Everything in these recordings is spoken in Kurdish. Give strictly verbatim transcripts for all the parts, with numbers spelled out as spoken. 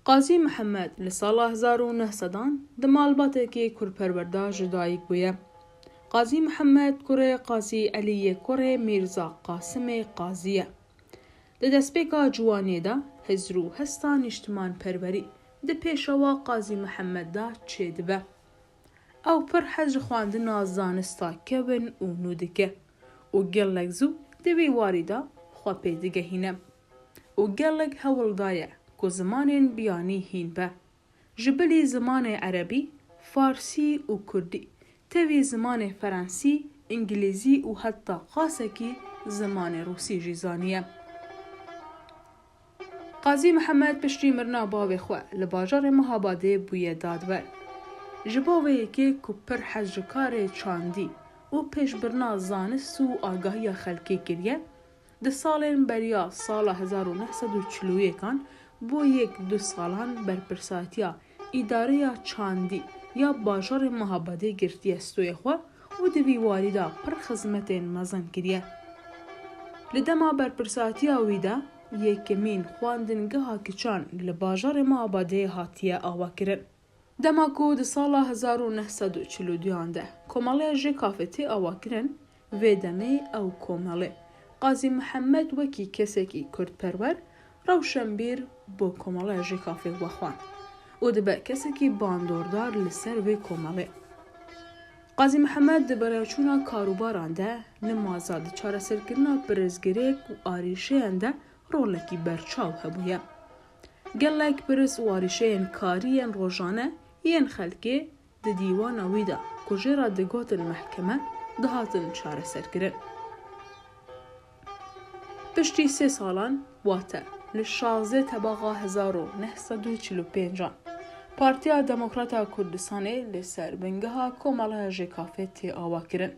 Qazî Mihemed li sala hezar û neh sedan di malbatekî kurperwer de ji dayik bûye. Qazî Mihemed kurê Qazî Elî yê kurê Mîrza Qasimê Qazî ye. Di destpêka ciwaniyê de hizr û hesta nîştimanperwerî di pêşewa Qazî Mihemed de çêdibe. Ew pir hez ji xwendina zanista kevin û nû dike û gelek zû di vî warî de xwe pê digehîne û gelek hewl daye ku zimanên biyanî hîn be. Ji bilî zimanê erebî, farsî û kurdî, tevî zimanê ferensî, îngilîzî û heta qasekî zimanê rûsî jî zaniye. Qazî Mihemed piştî mirina bavê xwe li bajarê Mehabadê bûye dadwer. Ji bo vê yekê ku pir hez ji karê çandî û pêşbirina zanist û agahiya xelkê kiriye, di salên beriya sala hezar û neh sed û çil û yekan bo yek du salan berpirsatiya îdareya çandî ya bajarê Mehabadê girtiye stoyê xwe û di vî warî de pir xizmetên mezin kiriye. Li dema berpirsatiya wî de yekemîn xwendingeha kiçan li bajarê Mehabadê hatiye avakirin. Dema ku di sala hezar û neh sed û çil û duyan de Komeleya Jêkafê tê avakirin, vê demê ew komelê Qazî Mihemed wekî kesekî kurdperwer, rewşenbîr bo Komeleya Jêkafê vexwend û dibe kesekî bandordar li ser vê komelê. Qazî Mihemed di berevçûna karûbaran de nimaza di çareserkirina pirsgirêk û arîşeyan de rolekî berçaw hebûye. Gelek pirs û arîşeyên karî yên rojane yên xelkê di dîwana wî de ku jê re digotin mehkeme, dihatin çareserkirin. Piştî sê salan, wate li şazdeh Tebaxa hezar û neh sed û çil û pêncan, Partiya Demokrata Kurdistanê li ser bingeha Komeleya Jêkafê tê avakirin.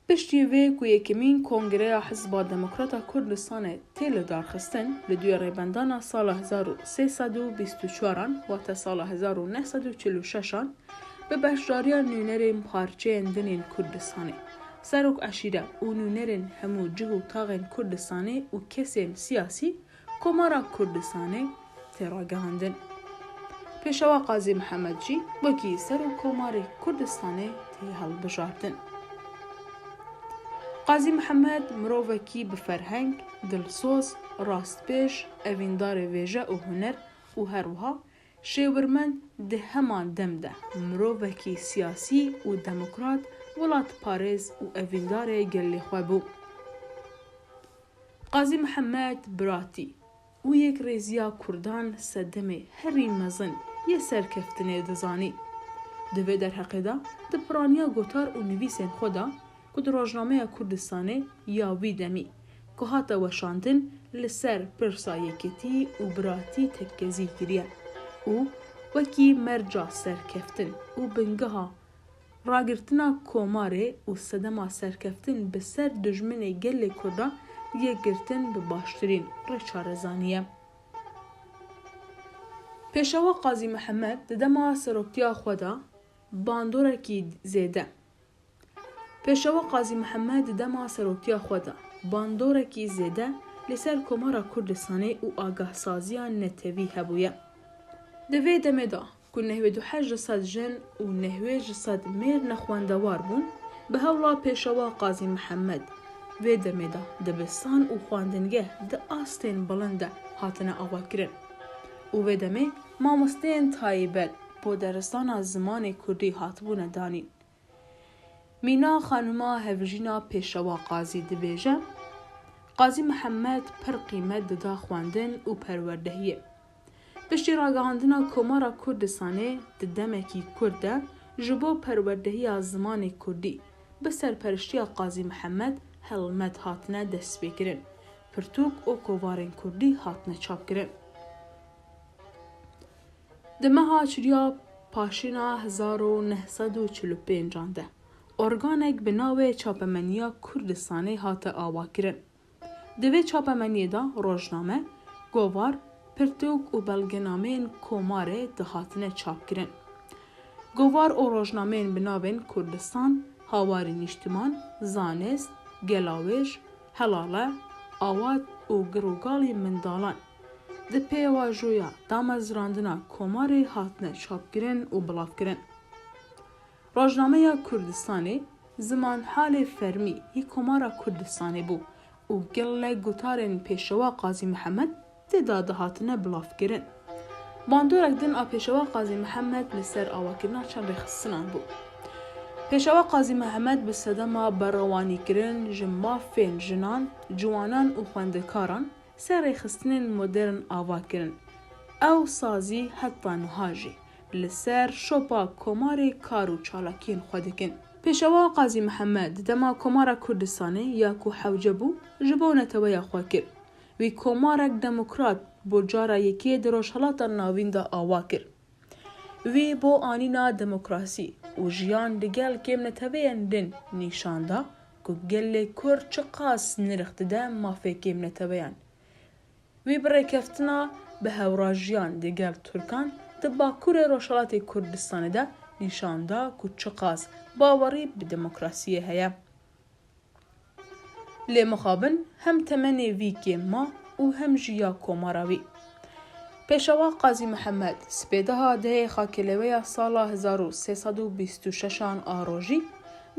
Piştî vê ku yekemîn Kongreya Hizba Demokrata Kurdistanê tê lidarxistin, li duyê rêbendana sala hezar û sê sed û bîst û çaran, wate sala hezar û neh sed û çil û şeşan, bi beşdariya nûnerên parçeyên din ên Kurdistanê, serok eşîre û nûnerên hemû cih û taxên Kurdistanê û kesên siyasî, Komara Kurdistanê tê ragihandin. Pêşewa Qazî Mihemed jî wekî Serokkomarê Kurdistanê tê hilbijartin. Qazî Mihemed mirovekî bi ferheng, dilsoz, rastpêş, evîndarê wêje û huner û her wiha şêwirmend, di heman dem de mirovekî siyasî û demokrat, welatparêz û evîndarê gelê xwe bû. Qazî Mihemed biratî û yekrêziya Kurdan sedemê herî mezin yê serkeftinê dizanî. Di vê derheqê de di piraniya gotar û nivîsên xwe de ku di Rojnameya Kurdistanê ya wî demî ku hate weşandin, li ser pirsa yekîtî û biratî tekkezî kiriye û wekî merca serkeftin û bingeha ragirtina komarê û sedema serkeftin bi ser dijminê gelê Kurda yê girtin bi baştirîn rê çare zaniye. Pêşewa Qazî Mihemed di dema seroktiya xwe de bandorekî zêde. Pêşewa Qazî Mihemed di dema seroktiya xwe de bandorekî zêde li ser Komara Kurdistanê û agahsaziya netewî hebûye. Di vê demê de ku nehwêd û heşt ji sed jin û nehwêd ji sed mêr nexwendewar bûn, bi hewla pêşewa Qazî Mihemed vê demê de dibistan û xwendingeh di astên bilind de hatine avakirin û vê demê mamosteyên taybet bo deristana zimanê kurdî hatibûne danîn. Mîna Xanima Hevjîna Pêşewa Qazî dibêje, Qazî Mihemed pir qîmet dida xwendin û perwerdehiyê. Piştî ragihandina Komara Kurdistanê di demekî kurt de ji bo perwerdehiya zimanê kurdî bi serperiştiya Qazî Mihemed helmet hatine destpêkirin, pirtûk û kovarên kurdî hatine çapkirin. Di meha çiliya Paşîna hezar û neh sed û çil û pêncan de organek bi navê Çapemeniya Kurdistanê hate avakirin. Di vê çapemeniyê de rojname, govar, pirtûk û belgenameyên komarê dihatine çapkirin. Govar û rojnameyên bi navên Kurdistan, Hawarî Nîştiman, Zanist, Gelawêj, Helale, Awad û Girogalî Mindalan, Di pêvajoya damezrandina Komarê hatine çapkirin û bilavkirin. Rojnameya Kurdistanê zimanhalê fermî yê Komara Kurdistanê bû û gelek gotarên Pêşewa Qazî Mihemed tê de dihatine bilavkirin. Bandorek din a Pêşewa Qazî Mihemed li ser avakirina çend rêxistinan bû. Pêşewa Qazî Mihemed bi sedema berewanîkirin ji mafên jinan, ciwanan û xwendekaran ser rêxistinên modern ava kirin. Ew sazî heta niha jî li ser şopa Komarê kar û çalakiyên xwe dikin. Pêşewa Qazî Mihemed di dema Komara Kurdistanê ya ku hewce bû, ji bo neteweya xwe kir. Wî komarek demokrat bo cara yekê di Rojhelata Navîn de ava kir. Wî bo anîna demokrasî û jiyan digel kêmneteweyên din nîşan da ku gelê Kurd çiqas nirx dide mafê kêmneteweyan. Wî bi rêkeftina bi hewrajiyan digel Tirkan di Bakurê Rojhelatê Kurdistanê de nîşan da ku çiqas bawerî bi demokrasiyê heye. Lê mixabin hem temenê vî kêm ma û hem jî ya komara wî. Pêşewa Qazî Mihemed, spêdeha dehê Xakêleweya sala hezar û sê sed û bîst û şeşan a rojî,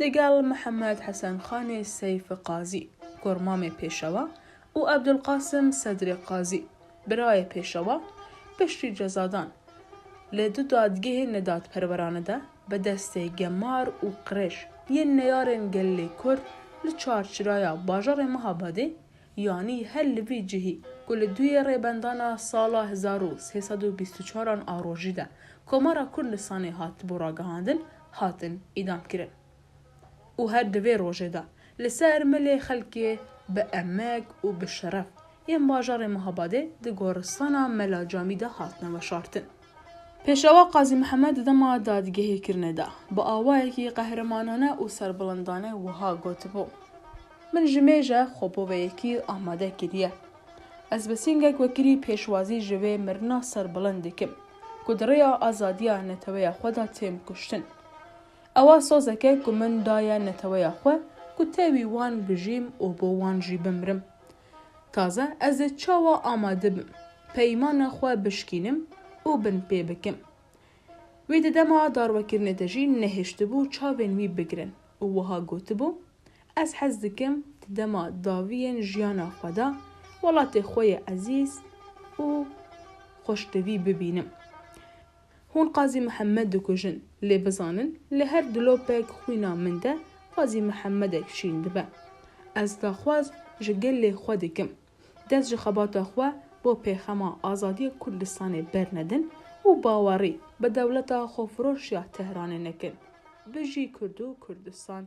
digel Mihemed Hesen Xanê Seyf Qazî, kormamê Pêşewa, û Ebdulqasim Sedrê Qazî, birayê Pêşewa, piştî cezadan li du dadgehên nedadperwerane de bi destê gemar û qirêj yên neyarên gelê Kurd li çarçiraya bajarê Mihabadê, yanî her li vî cihî ku li duyê rêbendana sala hezar û sê sed û bîst û çaran a rojî de Komara Kurdistanê hatibû ragihandin, hatin îdam kirin. Û her di vê rojê de li ser milê xelkê bi emek û bi şeref yên bajarê Mihabadê di goristana Mela Camî de hatine veşartin. Pêşewa Qazî Mihemed di dema dadgehê kirine de bi awayekî qehremanane û serbilindane wiha gotibû: Min ji mêje xwe bo vê yekî amade kiriye. Ez bi sîngek wekirî pêşwazî ji vê mirina serbilind dikim ku di rêya azadiya neteweya xwe de têm kuştin. Ewa sozeke ku min daye neteweya xwe ku tevî wan bijîm û bo wan jî bimrim. Taze ez ê çawa amade bim, peymana xwe bişkînim û binpê bikim? Wî di dema darwekirinê de jî nehiştibû çavên wî bigirin û wiha gotibû: Ez hez dikim di dema dawiyên jiyana xwe de welatê xwe yê ezîz û xweştivî bibînim. Hûn Qazî Mihemed dikujin, lê bizanin, li her dilopek xwîna min de Qazî Mihemedek şîn dibe. Ez daxwaz ji gelê xwe dikim, dest ji xebata xwe bo pêxema azadiya Kurdistanê bernedin û bawerî bi dewleta xwefiroş ya Tehranê nekin. Bijî Kurd û Kurdistan!